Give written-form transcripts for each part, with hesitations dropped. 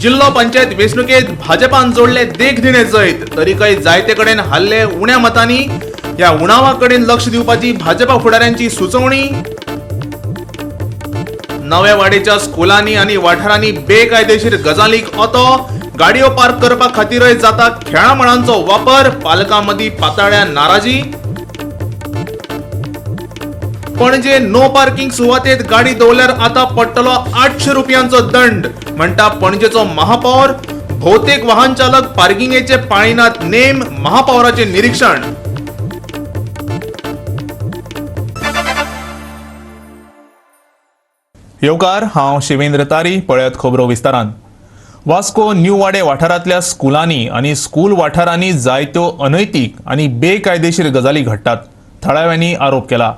जिल्हो पंचायत वेंचणुकेत भाजपान जोडले देखदिणे जैत, तरीकय जायते कडेन हल्ले उण्या मतांनी. ह्या उणावा कडेन लक्ष दिवपाची भाजपा फुडाऱ्यांची सुचोवणी. नव्या वाडेच्या स्कुलांनी आनी वाठारांनी बेकायदेशीर गजालीक ओतो. गाडयो पार्क करपा खातीरय जाता खेळामळांचो वापर. पालकां मदीं पाताळ्या नाराजी. पणजे नो पार्किंग सुवातेत गाडी दवरल्यार आता पडटलो 800 रुपयांचो दंड, म्हणटा पणजेचो महापौर. भोवतेक वाहन चालक पार्किंगेचे पाळिनात नेम, महापौराचे निरीक्षण. येवकार, हांव शिवेंद्र तारी. पळयात खबरो विस्तारान. वास्को न्यू वाडे वाठारांतल्या स्कुलांनी आनी स्कूल वाठारांनी जायत्यो अनैतीक आनी बेकायदेशीर गजाली घडटात, थळाव्यांनी आरोप केला.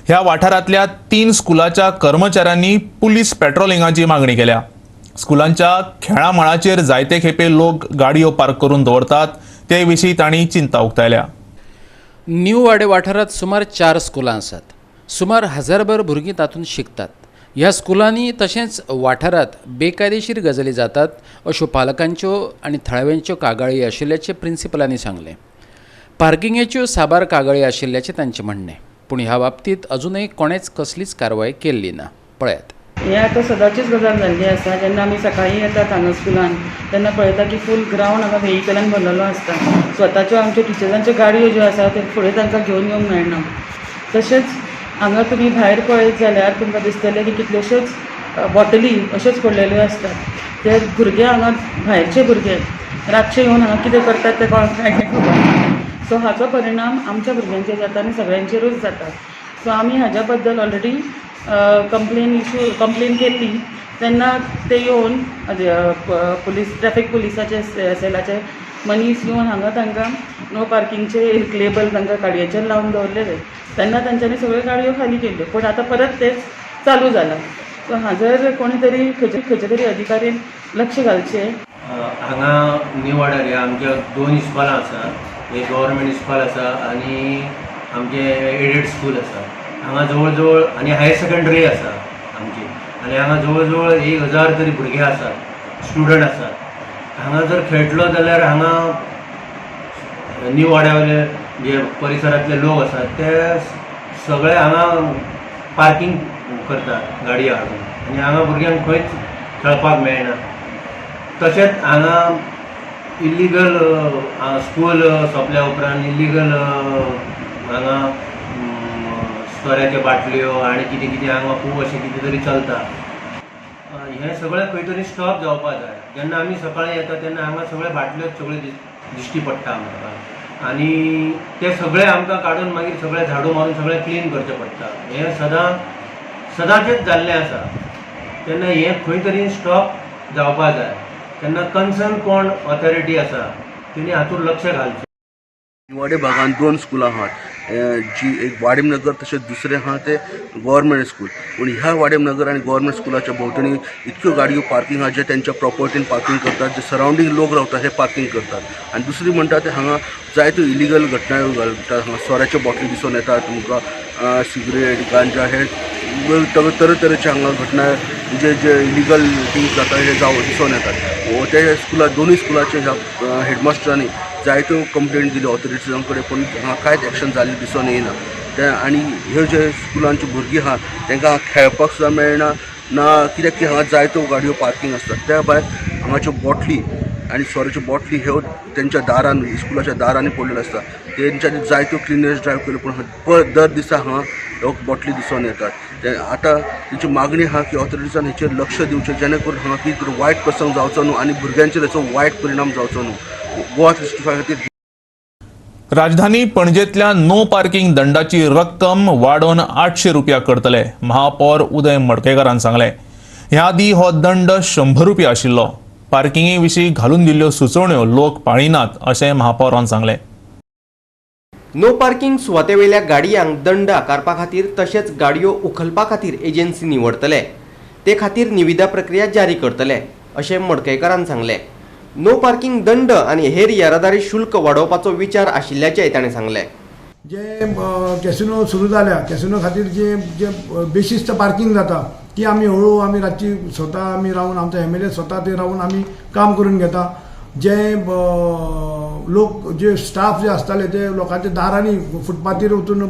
ह्या वाठारांतल्या 3 स्कुलाच्या कर्मचाऱ्यांनी पुलीस पेट्रोलिंगाची मागणी केल्या. स्कुलांच्या खेळां मळाचेर जायते खेपे लोक गाडयो पार्क करून दवरतात, ते विशीं तांणी चिंता उक्तायल्या. न्यू वाडे वाठारांत सुमार 4 स्कुलां आसात. सुमार 1000भर भुरगीं तातूंत शिकतात. ह्या स्कुलांनी तशेंच वाठारांत बेकायदेशीर गजाली जातात अश्यो पालकांच्यो आनी थळाव्यांच्यो कागाळी आशिल्ल्याचें प्रिन्सिपलांनी सांगलें. पार्किंगेच्यो साबार कागाळी आशिल्ल्याचें तांचें म्हणणें, पूण ह्या बाबतींत अजुनय कोणेच कसलीच कारवाय केल्ली ना. पळयात. हे आतां सदांचीच गजाल जाल्ली आसा. जेन्ना आमी सकाळीं येतात हांगा स्कुलान तेन्ना पळयता की फूल ग्रावंड हांगा व्हेहिकलान भरलेलो आसता. स्वताच्यो आमच्यो टिचर्सांच्यो गाडयो ज्यो आसा त्यो फुडें तांकां घेवन येवंक मेळना. तशेंच हांगा तुमी भायर पळयत जाल्यार तुमकां दिसतलें की कितल्योश्योच बॉटली अश्योच पडलेल्यो आसतात. ते भुरगे हांगा भायरचे भुरगे रातचे येवन हांगा कितें करतात तें कोणाक कांय खबर ना. सो हाचो परिणाम आमच्या भुरग्यांचेर जाता आनी सगळ्यांचेरूच जाता. सो आमी हाज्या बद्दल ऑलरेडी कंप्लेन केल्ली. तेन्ना ते येवन पुलीस ट्रॅफीक पुलिसाचे सेलाचे मनीस येवन हांगा तांकां नो पार्किंगचे एक लेबल तांकां गाडयेचेर लावन दवरलेले. तेन्ना तांच्यांनी सगळ्यो गाडयो खाली केल्ल्यो, पूण आतां परत तेच चालू जालां. सो हाजेर कोणी तरी खंयचे तरी अधिकारीन लक्ष घालचें. हांगा न्यू वाड्यार ह्या आमच्या 2 इस्कॉलां आसा. एक गव्हर्मेंट इस्कॉल आसा आनी आमचें एडेड स्कूल आसा. हांगा जवळ जवळ आनी हायर सेकंडरी आसा आमची, आनी हांगा जवळ जवळ 1000 तरी भुरगे आसात, स्टुडंट आसात. हांगा जर खेळटलो जाल्यार हांगा न्यू वाड्यावयले जे परिसरांतले लोक आसात ते सगळे हांगा पार्किंग करतात गाडी हाडून, आनी हांगा भुरग्यांक खंयच खेळपाक मेळना. तशेंच हांगा इल्लिगल स्कूल सोंपल्या उपरांत इल्लिगल हांगा सोऱ्याच्यो बाटल्यो आनी कितें कितें हांगा खूब अशें कितें तरी चलता. हें सगळें खंय तरी स्टॉप जावपा जाय. जेन्ना आमी सकाळीं येता तेन्ना हांगा सगळे बाटल्यो सगळ्यो दिश्टी पडटा आमकां, आनी ते सगळे आमकां काडून मागीर सगळे झाडू मारून सगळें क्लीन करचें पडटा. हें सदांचेच जाल्लें आसा. तेन्ना हें खंय तरी स्टॉप जावपा जाय. तेन्ना कन्सर्न कोण ऑथॉरिटी आसा तेणी हातूंत लक्ष घालचें. निवाडे भागान 2 स्कुलां आहात, जी एक वाडेम नगर तशेंच दुसरें आहा तें गव्हर्मेंट स्कूल. पूण ह्या वाडेम नगर आनी गव्हर्मेंट स्कुलाच्या भोंवतणी इतक्यो गाडयो पार्किंग आहा जे तेंच्या प्रॉपर्टीन पार्किंग करतात, जे सरावंडींग लोक रावता हे पार्किंग करतात. आनी दुसरी म्हणटा ते हांगा जायत्यो इलिगल घटना घडटा. हांगा सोऱ्याच्यो बॉटली दिसून येतात तुमकां, सिगरेट, गांजा हे तरेतरेचे हांगा घटना जे जे इलिगल थिंग्स जाता हे जावं दिसून येतात. ते स्कुला दोनूय स्कुलाचे ह्या हेडमास्टरांनी जायत्यो कंप्लेंट दिल्यो ऑथॉरिटीजां कडेन, पूण हांगा कांयच एक्शन जाल्लें दिसून येयना. ते आनी ह्यो जे स्कुलांच्यो भुरगीं आहा तांकां खेळपाक सुद्दां मेळना ना, कित्याक की हांगा जायत्यो गाडयो पार्किंग आसतात. त्या भायर हांगाच्यो बॉटली आनी सोऱ्याच्यो बॉटली ह्यो तेंच्या दारान, स्कुलाच्या दारांनी पडलेल्यो आसता. तेंच्यांनी जायत्यो क्लिननेस ड्रायव्ह केल्यो, पूण दर दिसा हांगा ह्यो बॉटली दिसून येतात. ते आतां तेंची मागणी आहा की ऑथॉरिटीजान हेचेर लक्ष दिवचें, जेणे करून हांगा कितें तरी वायट प्रसंग जावचो न्हू आनी भुरग्यांचेर हेचो वायट परिणाम जावचो न्हू. गोवा 365 खातीर. राजधानी पणजेतल्या नो पार्किंग दंडाची रक्कम वाडोवन 800 रुपया करतले, महापौर उदय मडकयकारान सांगलें. ह्या आदीं हो दंड 100 रुपया आशिल्लो. पार्किंगे विशीं घालून दिल्ल्यो सुचोवण्यो लोक पाळिनात अशें महापौरान सांगलें. नो पार्किंग सुवातेवेल्या गाडयांक दंड आकारपा खातीर तशेंच गाडयो उखलपा खातीर एजन्सी निवडतले, ते खातीर निविदा प्रक्रिया जारी करतले अशें मडकयकारान सांगलें. नो पार्किंग दंड आनी हेर येरादारी शुल्क वाडोवपाचो विचार आशिल्ल्याचेंय ताणें सांगलें. जे कॅसिनो सुरू जाल्या, कॅसिनो खातीर जे जे बेशिस्त पार्किंग जाता ती आमी हळू आमी रातची स्वता आमी रावन, आमचो एमएलए स्वता थंय रावन आमी काम करून घेता. जे लोक, जे स्टाफ जे आसताले ते लोकांच्या दारांनी फुटपाथीर वचून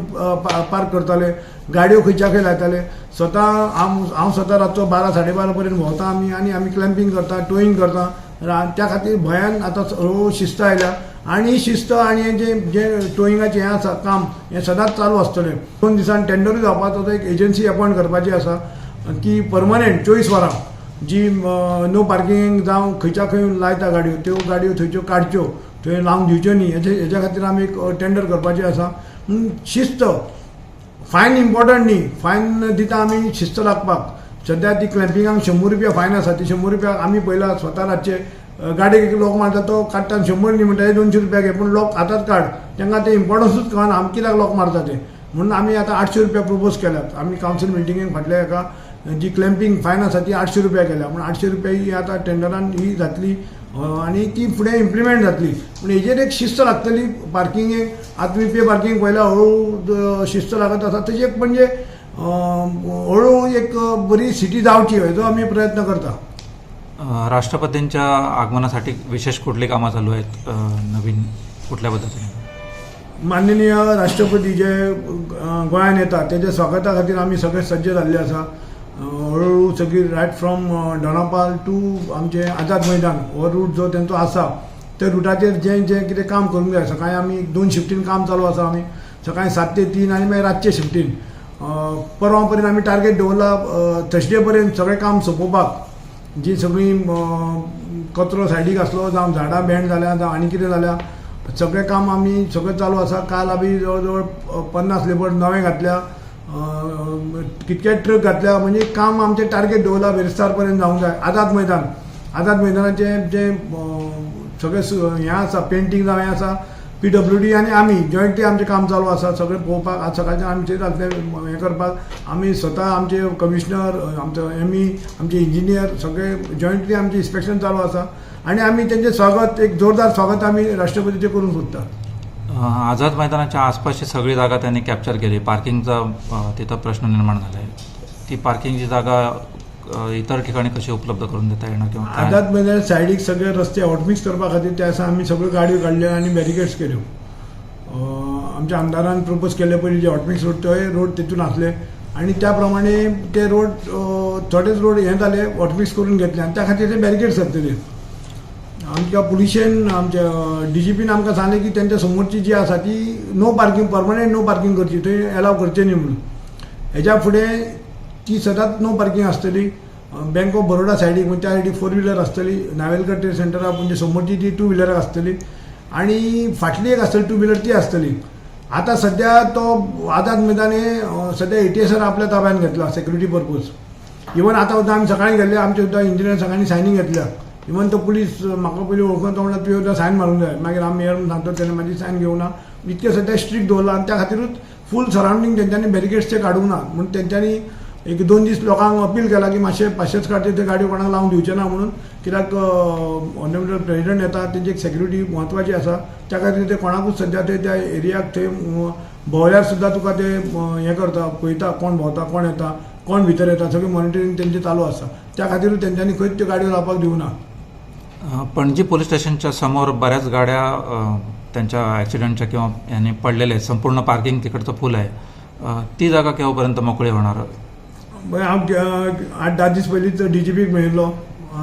पार्क करताले, गाडयो खंयच्या खंय लायताले. स्वता हांव स्वता रातचो 12 साडे 12 पर्यंत भोंवता आमी आनी आमी क्लॅम्पिंग करता, टोईंग करता. त्या खातीर भंयान आतां हळू शिस्त आयल्या आनी ही शिस्त आनी हें जें जें टोईंगाचें हें आसा काम, हें सदांच चालू आसतलें. 2 दिसान टेंडरूय जावपाचो, एक एजन्सी अपॉयंट करपाची आसा की परमनंट 24 वरां जी नो पार्किंग जावं खंयच्या खंय लायता गाडयो, त्यो गाडयो थंयच्यो काडच्यो, थंय लावंक दिवच्यो न्ही. हेच्या खातीर आमी एक टेंडर करपाचें आसा. शिस्त, फायन इम्पॉर्टंट न्ही, फायन दिता आमी शिस्त लागपाक. सद्या ती क्लॅम्पिंगाक 100 रुपया फायन आसा, ती 100 रुपया आमी पयला स्वता रातचे गाडयेक लोक मारता तो काडटा, 100 न्ही म्हणटा, 200 रुपया घे, पूण लोक आतांच काड. तांकां तें इम्पॉर्टन्सूच कळना आमी कित्याक लोक मारता ते. म्हणून आमी आतां 800 रुपया प्रपोज केल्यात. आमी कावन्सील मिटिंगेक फाटल्या एका जी क्लॅम्पिंग फायन आसा ती 800 रुपया केल्या, पूण 800 रुपया ही आतां टेंडरान ही जातली आनी ती फुडें इम्प्लिमेंट जातली. पूण हेजेर एक शिस्त लागतली पार्किंगेक. आतां तुमी पे पार्किंग पळयल्यार हळू शिस्त लागत आसा. तशी एक म्हणजे हळू एक बरी सिटी जावची हेजो आमी प्रयत्न करता. राष्ट्रपतींच्या आगमनासाठी विशेष कुठली कामं चालू आहेत, नवीन कुठल्या पद्धतीने? माननीय राष्ट्रपती जे गोंयान येता तेच्या स्वागता खातीर आमी सगळे सज्ज जाल्ले आसा. हळूहळू सगळी रायट फ्रॉम दोनापाल टू आमचे आझाद मैदान हो रूट जो तेंचो आसा त्या रुटाचेर जें जें कितें काम करूंक जाय. सकाळीं आमी 2 शिफ्टीन काम चालू आसा. आमी सकाळीं 7 ते 3 आनी मागीर रातचे शिफ्टीन. परवां पर्यंत आमी टार्गेट दवरला, थर्सडे पर्यंत सगळें काम सोंपोवपाक. जी सगळीं कचरो सायडीक आसलो जावं झाडां बेंड जाल्या जावं आनी कितें जाल्या, सगळें काम आमी सगळें चालू आसा. काल आमी जवळ जवळ 50 लेबर नवे घातल्या, कितके ट्रक घातल्या, म्हणजे काम आमचें टार्गेट दवरला बिरेस्तार पर्यंत जावंक जाय. आझाद मैदान, आझाद मैदानाचें जें सगळें हें आसा, पेंटींग जावं हें आसा, पीडब्ल्यूडी आनी आमी जॉयंटली आमचें काम चालू आसा. सगळें पळोवपाक आज सकाळचें आमचें जातलें हें करपाक आमी स्वता, आमचे कमिशनर, आमचो एमई, आमचे इंजिनियर सगळे जॉयंटली आमचें इन्स्पेक्शन चालू आसा आनी आमी तेंचें स्वागत, एक जोरदार स्वागत आमी राष्ट्रपतीचें करूंक सोदता. आझाद मैदानाच्या आसपासची सगळी जागा त्यांनी कॅप्चर केली. पार्किंगचा तिथं प्रश्न निर्माण झाला आहे. ती पार्किंगची जागा इतर ठिकाणी कशी उपलब्ध करून देता येणार किंवा काय? आझाद मैदान सायडीक सगळे रस्ते हॉटमिक्स करपा खातीर त्या दिसा आमी सगळ्यो गाडयो काडल्यो आनी बॅरिकेड्स केल्यो. आमच्या आमदारान प्रपोज केल्ले पयलीं जे हॉटमिक्स रोड, तोय रोड तितून आसले आनी त्या प्रमाणे ते रोड थोडेच रोड हें जाले, हॉटमिक्स करून घेतले आनी त्या खातीर ते बॅरिकेड्स घातलेले. आमच्या पुलिशेन, आमच्या डीजीपीन आमकां सांगलें की तेंच्या समोरची जी आसा ती no parking, permanent no parking करची, थंय एलाव करचें न्ही म्हणून. हेज्या फुडें ती सदांच नो पार्किंग आसतली. बँक ऑफ बरोडा सायडीक म्हणजे त्या सायडीक फोर व्हिलर आसतली, नावेलकर ट्रेड सेंटरा म्हणजे समोरची ती टू व्हिलराक आसतली आनी फाटली एक आसतली टू व्हिलर ती आसतली. आतां सद्या तो आझाद मैदान हे सद्या एटीएसान आपल्या ताब्यान घेतला सेक्युरिटी पर्पज. इवन आतां सुद्दां आमी सकाळीं गेल्ले, आमचे सुद्दां इंजिनियर सगळ्यांनी सायनींग घेतल्या. इवन तो पुलीस म्हाका पयलीं वळखून तो म्हणटा तुवें सुद्दां सायन मारूंक जाय, मागीर आमी मेयर म्हणून सांगता तेणें म्हाजी सायन घेवना. इतकें सद्या स्ट्रिक्ट दवरलां आनी त्या खातीरूच फूल सरावंडींग तेंच्यांनी बॅरिकेड्स ते काडूंक ना. म्हूण तेंच्यांनी 1-2 दीस लोकांक अपील केला की मातशें पाशेच काडचे, ते गाडयो कोणाक लावंक दिवचे ना म्हणून, कित्याक ऑनरेबल प्रेजिडंट येता, तेंची एक सेक्युरिटी म्हत्वाची आसा. त्या खातीर ते कोणाकूच सद्या ते त्या एरियाक थंय भोंवल्यार सुद्दां तुका ते हें करता, पळयता कोण भोंवता, कोण येता, कोण भितर येता, सगळें मॉनिटरींग तेंचें चालू आसा. त्या खातीरूच तेंच्यांनी खंयच त्यो गाडयो लावपाक दिवना. पणजी पोलीस स्टेशनच्या समोर बऱ्याच गाड्या त्यांच्या ॲक्सिडेंटच्या किंवा यांनी पडलेल्या आहेत. संपूर्ण पार्किंग तिकडचं फुल आहे. ती जागा केव्हापर्यंत मोकळी होणार? हांव 8-10 दीस पयलींच डीजीपीक मेळिल्लो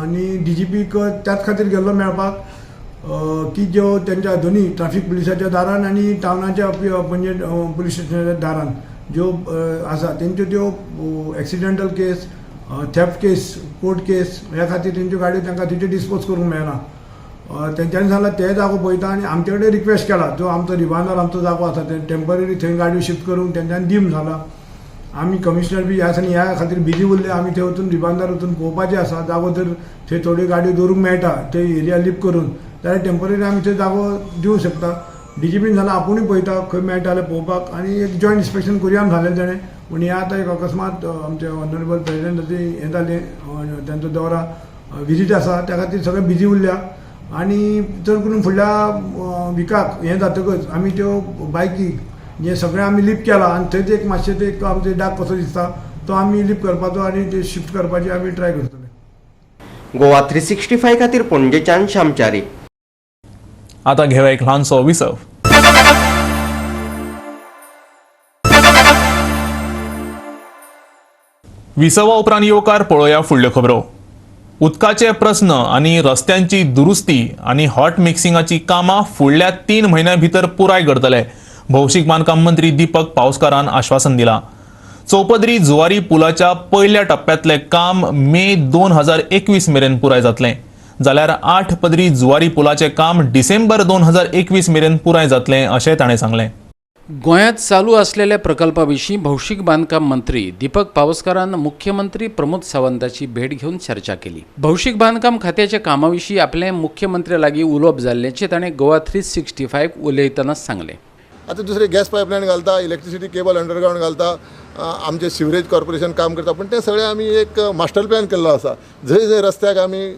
आनी डीजीपीक त्याच खातीर गेल्लो मेळपाक की ज्यो तेंच्या दोनी ट्राफीक पुलिसाच्या दारान आनी टावनाच्या पणजे पुलीस स्टेशनाच्या दारान ज्यो आसा तेंच्यो त्यो accidental case, theft case, court case ह्या खातीर तेंच्यो गाडयो तांकां थंयच्यो डिस्पोज करूंक मेळना. तेंच्यांनी सांगलां ते जागो पळयता आनी आमचे कडेन रिक्वेस्ट केला, जो आमचो रिबांदार आमचो जागो आसा ते टेंपररी थंय गाडयो शिफ्ट करूंक तेंच्यांनी दी म्हूण सांगलां. आमी कमिशनर बी ह्या दिसांनी ह्या खातीर बिजी उरले. आमी थंय वचून रिबांदार वचून पळोवपाचें आसा, जागो जर थंय थोड्यो गाडयो दवरूंक मेळटा थंय एरिया लिप करून जाल्यार टेंपररी आमी थंय जागो दिवंक शकता. डीजीपीन सांगलां आपुणूय पळयता खंय मेळटा जाल्यार पळोवपाक आनी एक जॉयंट इन्स्पेक्शन करुया म्हूण सांगलें तेणें. पूण हें आतां एक अकस्मात आमचे ऑनरेबल प्रेजिडेंटाची हें जालें, तेंचो दौरा विजीट आसा त्या खातीर सगळें बिजी उरल्या आनी चड करून फुडल्या विकाक हें जातकच आमी त्यो बायकी हें सगळें आमी लिप केलां आनी थंयच एक मातशें ते एक आमचें डाग कसो दिसता तो आमी लिफ्ट करपाचो आनी ते शिफ्ट करपाची आमी ट्राय करतले. गोवा 365 खातीर पणजेच्यान श्यामचारी. आतां घेवया एक ल्हानसो विसव. विसवा उपरांत येवकार पळोवया फुडल्यो खबरो. उदकाचे प्रस्न आनी रस्त्यांची दुरुस्ती आनी हॉट मिक्सिंगाची कामां फुडल्या 3 म्हयन्यां भितर पुराय करतले, भौशीक बांदकाम मंत्री दीपक पावसकारान आश्वासन दिलां. चौपदरी जुवारी पुलाच्या पयल्या टप्प्यांतलें काम मे 2021 मेरेन पुराय जातलें, जाल्यार 8 पदरी जुवारी पुलाचें काम डिसेंबर 2021 मेरेन पुराय जातलें अशें ताणें सांगलें. गोंयांत चालू असलेल्या प्रकल्पा विशीं भौशीक बांदकाम मंत्री दीपक पावसकारान मुख्यमंत्री प्रमोद सावंताची भेट घेवन चर्चा केली. भौशीक बांदकाम खात्याच्या कामाविशीं आपले मुख्यमंत्र्या लागीं उलोवप जाल्ल्याचें ताणें गोवा 365 उलयतना सांगलें. आतां दुसरे गॅस पायपलायन घालता, इलेक्ट्रिसिटी केबल अंडरग्रावंड घालता, आमचे सिवरेज कॉर्पोरेशन काम करता, पूण तें सगळें आमी एक मास्टर प्लॅन केल्लो आसा. जंय जंय रस्त्याक आमी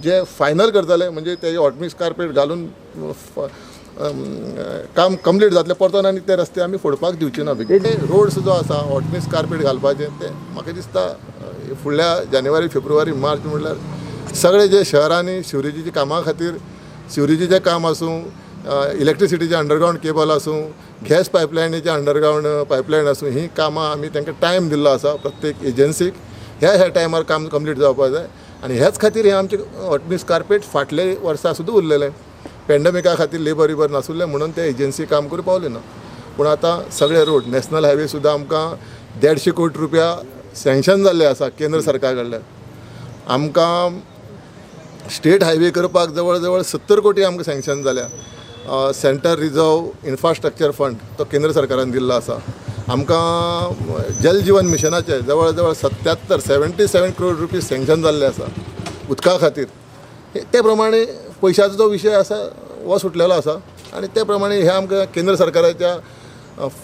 जे फायनल करतले म्हणजे ते हॉटमिक्स कार्पेट घालून काम कंप्लीट जातलें, परतून आनी ते रस्ते आमी फोडपाक दिवचे ना. बेगीन रोड्स जो आसा हॉटमिक्स कार्पेट घालपाचें तें म्हाका दिसता फुडल्या जानेवारी फेब्रुवारी मार्च म्हणल्यार सगळे जे शहरांनी सिवरेजीच्या कामां खातीर सिवरेजीचें काम आसूं, इलेक्ट्रिसिटीचें अंडरग्रावंड केबल आसूं, गॅस पायपलायनीचें अंडरग्रावंड पायपलायन आसूं, हीं कामां आमी तांकां टायम दिल्लो आसा प्रत्येक एजन्सीक ह्या ह्या टायमार काम कंप्लीट जावपाक जाय. आनी ह्याच खातीर हें आमचें हॉटमिक्स कार्पेट फाटले वर्सा सुद्दां उरलेलें. पेंडमिका खातीर लेबर बिबर नासुल्लें म्हणून ते एजन्सी काम करूंक पावले ना. पूण आतां सगळे रोड नॅशनल हायवे सुद्दां आमकां 150 कोटी रुपया सँक्शन जाल्ले आसा केंद्र सरकार कडल्यान. आमकां स्टेट हायवे करपाक जवळ जवळ 70 कोटी आमकां सँक्शन जाल्या. सेंटर रिजर्व इन्फ्रास्ट्रक्चर फंड तो केंद्र सरकारान दिल्लो आसा. आमकां जल जीवन मिशनाचे जवळ जवळ 77 करोड रुपीज सँक्शन जाल्ले आसा उदका खातीर. ते प्रमाणे पयशाचो जो विशय आसा हो सुटलेलो आसा आनी ते प्रमाणे हे आमकां केंद्र सरकाराच्या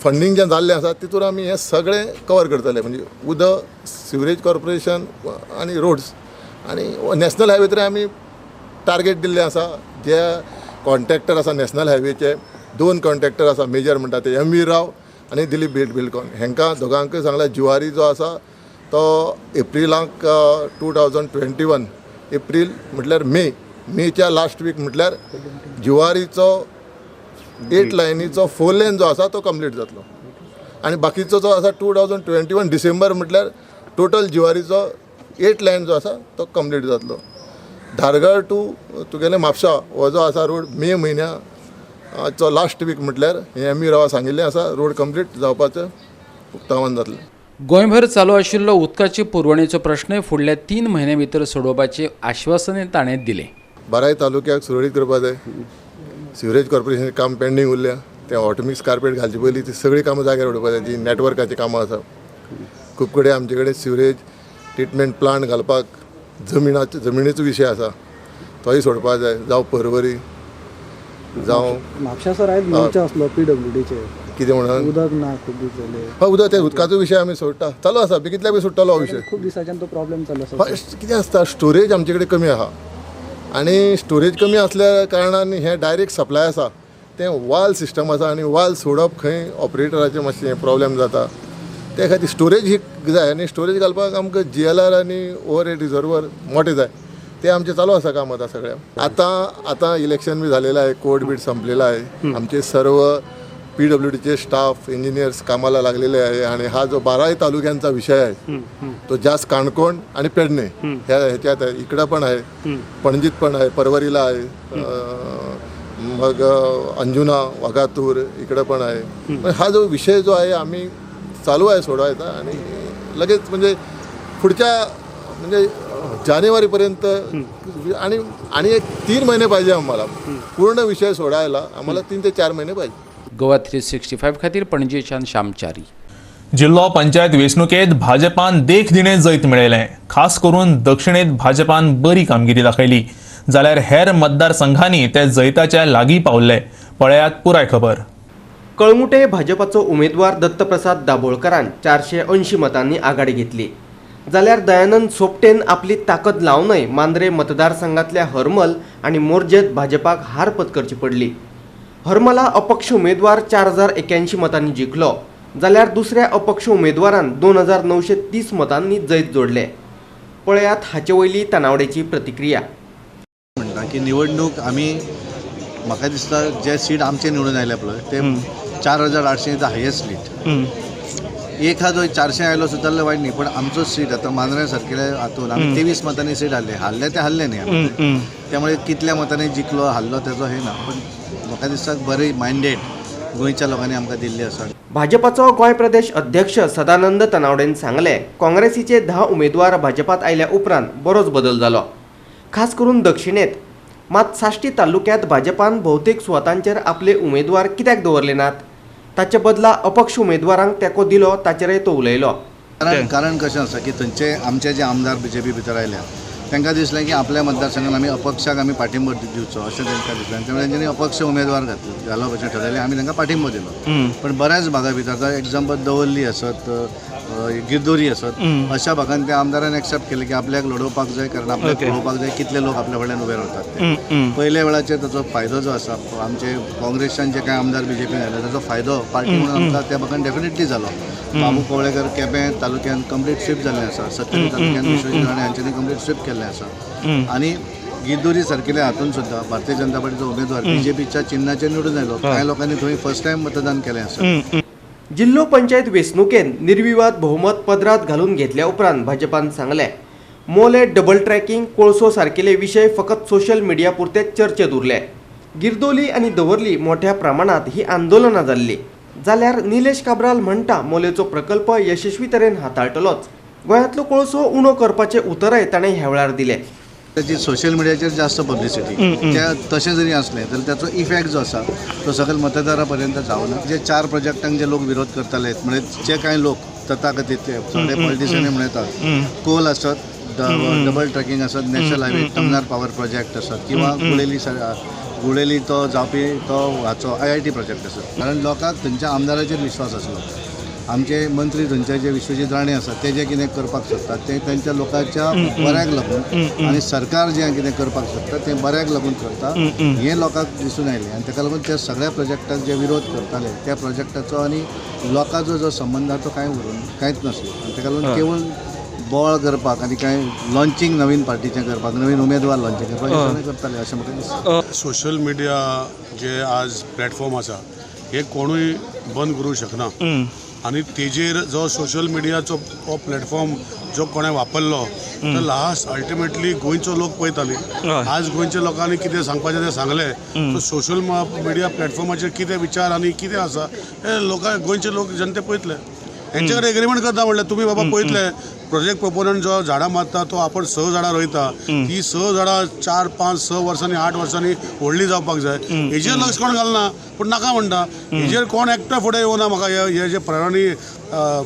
फंडींग जें जाल्लें आसा तितूर आमी हें सगळें कवर करतले, म्हणजे उदक, सिवरेज कॉर्पोरेशन आनी रोड्स आनी नॅशनल हायवे तरी आमी टार्गेट दिल्लें आसा. जे कॉन्ट्रॅक्टर आसा नॅशनल हायवेचे 2 कॉन्ट्रॅक्टर आसा मेजर म्हणटा ते एम वी राव आनी दिलीप बिल्डकॉन, हेंकां दोगांकूय सांगलां जुवारी जो आसा तो एप्रिलाक 2021 एप्रील म्हटल्यार मे मेच्या लास्ट वीक म्हटल्यार जुवारीचो 8 लायनीचो 4 लेन जो आसा तो कंप्लीट जातलो आनी बाकीचो जो आसा 2021 डिसेंबर म्हटल्यार टोटल जुवारीचो 8 लायन जो आसा तो कंप्लीट जातलो. धारगळ टू तुगेले म्हापसा हो जो आसा रोड मे म्हयन्याचो लास्ट वीक म्हटल्यार हें एम ई रावा सांगिल्लें आसा रोड कंप्लीट जावपाचें उक्तावण जातलें. गोंयभर चालू आशिल्लो उदकाचे पुरवणेचो प्रश्न फुडल्या 3 म्हयन्यां भितर सोडोवपाचें आश्वासनय ताणें दिलें. बाराय तालुक्याक सुरळीत करपा जाय. सिवरेज कॉर्पोरेशन काम पेंडींग उरल्या, तें हॉटमिक्स कार्पेट घालचे पयलीं ती सगळीं कामां जाग्यार उडोवपा जाय. जी नॅटवर्काचीं कामां आसा खूब कडेन आमचे कडेन सिवरेज ट्रिटमेंट प्लांट घालपाक जमिनीचो विशय आसा तोय सोडपा जाय. जावं परवरी जावं म्हापशा सर आयज मोर्चा आसलो पीडब्ल्यूडीचे कितें म्हणून उदक ना खूब दीस जाले. हय, उदक ते उदकाचो विशय आमी सोडटा, चालू आसा, बेगीतल्या बेगीन सुट्टलो हो विशय. खूब दिसाच्यान तो प्रॉब्लेम चालू आसा. कितें आसता स्टोरेज आमचे कडेन कमी आसा आनी स्टोरेज कमी आसल्या कारणान हें डायरेक्ट सप्लाय आसा तें वाल सिस्टम आसा आनी वाल सोडप खंय ऑपरेटराचें मातशें प्रॉब्लेम जाता. ते खातीर स्टोरेज ही जाय आनी स्टोरेज घालपाक आमकां GLR आनी ओवर हेड रिजर्वर मोठे जाय, ते आमचें चालू आसा काम आतां सगळें. आतां आतां इलेक्शन बी झालेलं आहे, कोर्ट बीट संपलेलं आहे, आमचे सर्व PWDचे स्टाफ इंजिनियर्स कामाला लागलेले आहे आणि हा जो 12 तालुक्यांचा विषय आहे तो जास्त काणकोण आणि पेडणे ह्या ह्याच्यात आहे, इकडं पण आहे, पणजीत पण आहे, परवरीला आहे, मग अंजुना वाघातूर इकडं पण आहे. पण हा जो विषय जो आहे आम्ही चालू आहे सोडवायचा आणि लगेच म्हणजे पुढच्या म्हणजे जानेवारीपर्यंत आणि आणि एक 3 महिने पाहिजे आम्हाला पूर्ण विषय सोडायला, आम्हाला 3 ते 4 महिने पाहिजे. गोवा 365 खातीर पणजेच्यान श्यामचारी. जिल्लो पंचायत वेंचणुकेत भाजपान देखदिणें जैत मेळयलें. खास करून दक्षिणेत भाजपान बरी कामगिरी दाखयली, जाल्यार हेर मतदारसंघांनी ते जैताच्या लागीं पावल्ले. पळयात पुराय खबर. कळंगुटे भाजपाचो उमेदवार दत्तप्रसाद दाभोळकरान 480 मतांनी आघाडी घेतली, जाल्यार दयानंद सोपटेन आपली ताकद लावनय मांद्रे मतदारसंघातल्या हरमल आनी मोरजेत भाजपाक हार पत्करची पडली. हरमला अपक्ष उमेदवार 4081 मतांनी जिखलो, जाल्यार दुसऱ्या अपक्ष उमेदवारान 2930 मतांनी जैत जोडले. पळयात हाचे वयली तानावडेची प्रतिक्रिया. म्हणटा की निवडणूक आमी म्हाका दिसता जे सीट आमचे निवडून आयले पळय ते 4800 the highest lead. 1000 400 आयलो सुद्दां जाल्यार वायट न्ही, पण आमचो सीट आतां मांद्रे सारकेले हातून आमी 23 मतांनी सीट हाडले, हारले ते हारले न्ही, त्यामुळे कितल्या मतांनी जिखलो हारलो तेजो हे ना, पण म्हाका दिसता बरी मायंडेड गोंयच्या लोकांनी आमकां दिल्ली आसा. भाजपाचो गोंय प्रदेश अध्यक्ष सदानंद तनावडेन सांगले, काँग्रेसीचे 10 उमेदवार भाजपात आयल्या उपरांत बरोच बदल जालो, खास करून दक्षिणेत. मात साश्टी तालुक्यात भाजपान भोवतेक सुवातांचेर आपले उमेदवार कित्याक दवरले नात, ताचे बदला अपक्ष उमेदवारांक तेंको दिलो ताचेरय तो उलयलो. कारण कशें आसा की थंयचे आमचे जे आमदार बीजेपी भितर आयल्या तांकां दिसलें की आपल्या मतदारसंघात आमी अपक्षाक आमी पाठिंबो दिवचो अशें तांकां दिसलें आनी त्यामुळे तेंच्यांनी अपक्ष उमेदवार घालप अशें ठरयलें, आमी तांकां पाठिंबो दिलो. पण बऱ्याच भागा भितर आतां एग्जाम्पल दवर्ली आसत, गिरदोरी आसत, अशा भागान त्या आमदारान एक्सेप्ट केलें की आपल्याक लडोवपाक जाय, कारण आपल्याक पळोवपाक जाय कितले लोक आपल्या फाटल्यान उबे रावतात ते. पयल्या वेळाचेर ताचो फायदो जो आसा आमचे काँग्रेसच्यान जे कांय आमदार बीजेपीन आयले ताचो फायदो पार्टी म्हणून आमकां त्या भागान डेफिनेटली जालो. बाबू कवळेकर केपें तालुक्यान कंप्लीट स्वीप जाल्लें आसा, सत्तरी तालुक्यान विश्वजीत राणे हांच्यांनी कंप्लीट स्वीप केल्लें आसा आनी गिरदोरी सारकेल्या हातून सुद्दां भारतीय जनता पार्टीचो उमेदवार बीजेपीच्या चिन्हाचेर निवडून आयलो. कांय लोकांनी थंय फर्स्ट टायम मतदान केलें आसा. जिल्लो पंचायत वेंचणुकेन निर्विवाद बहुमत पदरात घालून घेतल्या उपरांत भाजपान सांगले, मोले डबल ट्रॅकिंग, कोळसो सारकेले विशय फकत सोशल मिडिया पुरते चर्चेत उरले. गिरदोली आनी दवर्ली मोठ्या प्रमाणात ही आंदोलनां जाल्ली. जाल्यार निलेश काब्राल म्हणटा मोलेचो प्रकल्प यशस्वी तरेन हाताळटलोच. गोंयांतलो कोळसो उणो करपाचें उतरय ताणें ह्या वेळार दिलें. ताची सोशल मिडियाचेर जास्त पब्लिसिटी त्या तशें जरी आसलें जाल्यार ताचो इफेक्ट जो आसा तो सगळे मतदारा पर्यंत जावना. जे 4 प्रोजेक्टांक जे लोक विरोध करताले म्हणजे जे कांय लोक तथाकथीत ते सगळे पॉलिटिशियन म्हणटात, कोल आसत, डबल ट्रॅकिंग आसत, national highway, Tamnar power project आसत किंवा गुळेली तो जावपी तो हाचो IIT project आसत. कारण लोकांक थंयच्या आमदाराचेर विश्वास आसलो. आमचे मंत्री थंयचे जे विश्वजीत राणे आसात ते जे कितें करपाक सोदतात ते तांच्या लोकांच्या बऱ्याक लागून आनी सरकार जें कितें करपाक सोदता तें बऱ्याक लागून करता हें लोकांक दिसून आयलें आनी ताका लागून त्या सगळ्या प्रोजेक्टाक जे विरोध करताले त्या प्रोजेक्टाचो आनी लोकांचो जो संबंद आसा तो कांय उरून कांयच नासलो आनी ताका लागून केवळ बोळ करपाक आनी कांय लॉन्चिंग नवीन पार्टीचें करपाक, नवीन उमेदवार लॉन्चिंग करपाक करताले अशें म्हाका दिसता. सोशल मिडिया जे आज प्लॅटफॉर्म आसा हे कोणूय बंद करूंक शकना आनी तेजेर जो सोशल मिडियाचो हो प्लॅटफॉर्म जो कोणें वापरलो तर लास्ट अल्टिमेटली गोंयचो लोक पळयताले. आज गोंयच्या लोकांनी कितें सांगपाचें तें सांगलें, सो सोशल मिडिया प्लॅटफॉर्माचेर कितें विचार आनी कितें आसा हे लोकांक गोंयचे लोक जनते पळयतले. हेंचे कडेन एग्रीमेंट करता म्हणल्यार तुमी बाबा पळयतले प्रोजेक्ट प्रोपोनंट जो झाडां मारता तो आपण 6 झाडां रोयता, ती 6 झाडां 4, 5, 6 वर्सांनी 8 वर्सांनी व्हडली जावपाक जाय. हेजेर लक्ष कोण घालना, पूण नाका म्हणटा. हेजेर कोण एकटो फुडें येवना. म्हाका हे जे प्राणी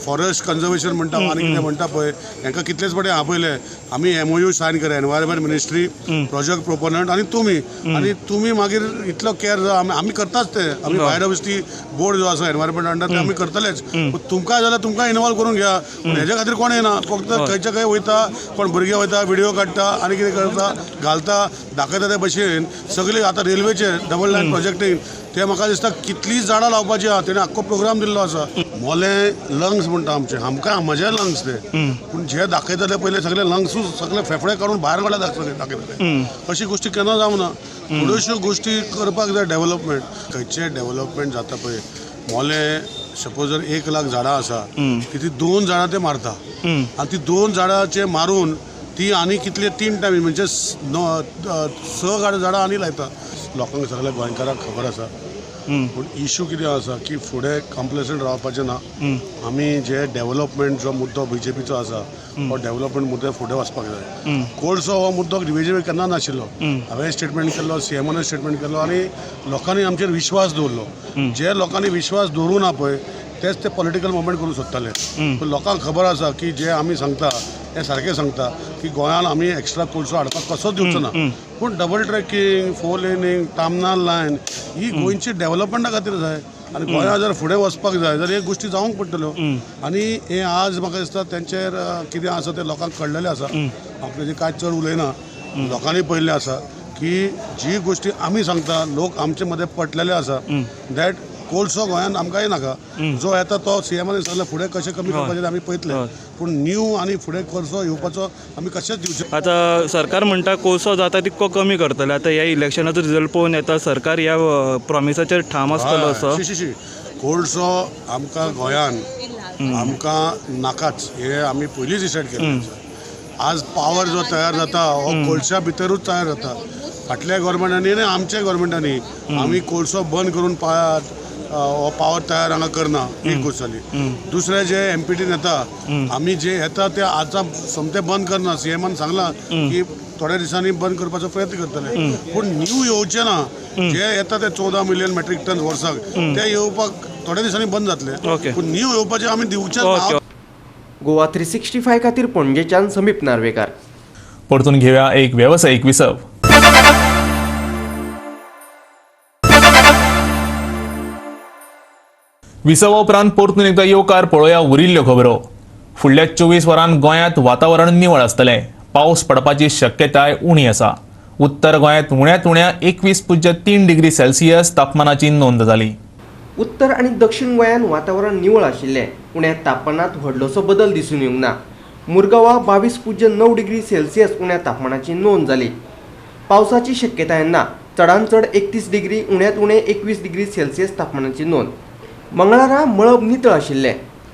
फॉरेस्ट कन्जर्वेशन म्हणटा आनी कितें म्हणटा पळय, हेंकां कितलेच फावटी आपयले आमी MOU sign करा, एनवायरमेंट मिनिस्ट्री, प्रोजेक्ट प्रोपोनंट आनी तुमी, आनी तुमी मागीर इतलो केअर आमी करताच ते, आमी बायोडायवर्सिटी बोर्ड जो आसा एनवायरमेंट अंडर ते आमी करतलेच, पूण तुमकां जाल्यार तुमकां इनवॉल्व करून घ्या. पूण हेज्या खातीर कोण येना, फक्त खंयच्या खंय वयता, कोण भुरगे वयता, व्हिडियो काडटा आनी कितें करता, घालता, दाखयता ते भशेन सगळी. आतां रेल्वेचे डबल लायन प्रोजेक्टीन ते म्हाका दिसता कितलीं झाडां लावपाची आहा, तेणें आख्खो प्रोग्राम दिल्लो आसा. मोले लंग्स म्हणटा आमचे, आमकां म्हजे लंग्स ते, पूण जे दाखयतले पयले सगळे लंग्सूच सगळे फेफडे काडून भायर काडले दाखयतले. अशी गोश्टी केन्ना जावना. थोड्योश्यो गोश्टी करपाक जाय डेवलपमेंट. खंयचे डेवलपमेंट जाता पळय, मोले सपोज जर 1 लाख झाडां आसा ती 2 झाडां ते मारता आनी ती 2 झाडांचे मारून ती आनी कितले 3 टायमी म्हणजे 6 झाडां आनी लायता. लोकांक सगळ्या गोंयकारांक खबर आसा, पूण इशू कितें आसा की फुडें कॉम्प्लेसंट रावपाचें ना. आमी जे डेवलपमेंट जो मुद्दो बीजेपीचो आसा हो डेवलपमेंट मुद्दो फुडें वचपाक जाय. कोळसो हो मुद्दो बीजेपी केन्ना नाशिल्लो. हांवें स्टेटमेंट केल्लो, सीएमान स्टेटमेंट केल्लो आनी लोकांनी आमचेर विश्वास दवरलो. जे लोकांनी विश्वास दवरूं ना पळय तेच ते पॉलिटिकल मुवमेंट करूंक सोदताले. पूण लोकांक खबर आसा की जे आमी सांगता ते सारकें सांगता की गोंयांत आमी एक्स्ट्रा कोळसो हाडपाक कसोच दिवचो ना. पूण double tracking, 4 laning, Tamnar line ही गोंयची डेवलपमेंटा खातीर जाय आनी गोंया जर फुडें वचपाक जाय जाल्यार ह्यो गोश्टी जावंक पडटल्यो. आनी हें आज म्हाका दिसता तेंचेर कितें आसा तें लोकांक कळ्ळेलें आसा. हांव तेजेर कांय चड उलयना. लोकांनी पळयल्लें आसा की जी गोश्टी आमी सांगता लोक आमचे मदें पटलेले आसा that कोळसो गोंयांत आमकांय नाका. जो येता तो सीएमान सांगला फुडें कशें कमी करपाचें आमी पळयतले, पूण न्यू आनी फुडें कोळसो येवपाचो आमी कशेंच दिवचे. आतां सरकार म्हणटा कोळसो जाता तितको कमी करतले. आतां ह्या इलेक्शनाचो रिजल्ट पळोवन येता सरकार ह्या प्रॉमिसाचेर ठाम आसतलो असो. शी शी कोळसो आमकां गोंयान आमकां नाकाच, हे आमी पयलींच डिसायड केल्लें. आज पावर जो तयार जाता हो कोळश्या भितरूच तयार जाता. फाटल्या गोवोरमेंटांनी आनी आमच्या गोवोरमेंटांनी आमी कोळसो बंद करून हो पावर तयार हांगा करना, एक गोश्ट जाली. दुसरें जे एमपीटीन येता आमी जे येता ते आतां सोमतें बंद करना. सीएमान सांगलां की थोड्या दिसांनी बंद करपाचो प्रयत्न करतले, पूण न्यू येवचें ना. जे येता ते 14 मिलियन मेट्रीक टन वर्साक ते येवपाक थोड्या दिसांनी बंद जातले, पूण न्यू येवपाचें आमी दिवचें ना. गोवा 365 खातीर पणजेच्यान समीप नार्वेकार. परतून घेवया एक वेवसायीक विसव. विसवा उपरांत परतून एकदा येवकार पळोवया उरिल्ल्यो खबरो. फुडल्या 24 वरां गोंयांत वातावरण निवळ आसतलें. पावस पडपाची शक्यताय उणी आसा. उत्तर गोंयांत उण्यांत उण्या 21.3 डिग्री सेल्सियस तापमानाची नोंद जाली. उत्तर आनी दक्षिण गोंयांत वातावरण निवळ आशिल्लें. उण्या तापमानांत व्हडलोसो बदल दिसून येवंक ना. मुरगांवां 22.9 डिग्री सेल्सियस उण्या तापमानाची नोंद जाली. पावसाची शक्यताय ना. चडांत चड 31 डिग्री उण्यांत उणें 21 डिग्री सेल्सियस तापमानाची नोंद. मंगळारा मळब नितळ आशिल्लें.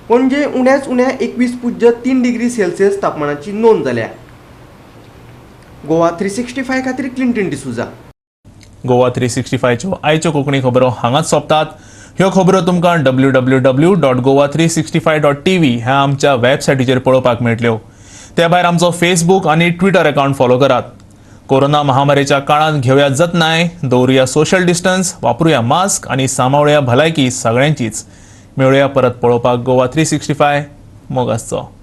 पणजे उण्याच उण्या 21.3 डिग्री सेल्सियस तापमानाची नोंद जाल्या. गोवा 365 खातीर क्लिंटन डिसुजा. गोवा 365च्यो आयच्यो कोंकणी खबरो हांगाच सोंपतात. ह्यो खबरो तुमकां www.goa365.tv ह्या आमच्या वेबसायटीचेर पळोवपाक मेळटल्यो. ते भायर आमचो फेसबूक आनी ट्विटर अकावंट फॉलो करात. कोरोना महामारीच्या काळांत घेवया जतनाय, दवरुया सोशल डिस्टन्स, वापरुया मास्क आनी सांबाळुया भलायकी सगळ्यांचीच. मेळुया परत पळोवपाक गोवा 365. मोग आसचो.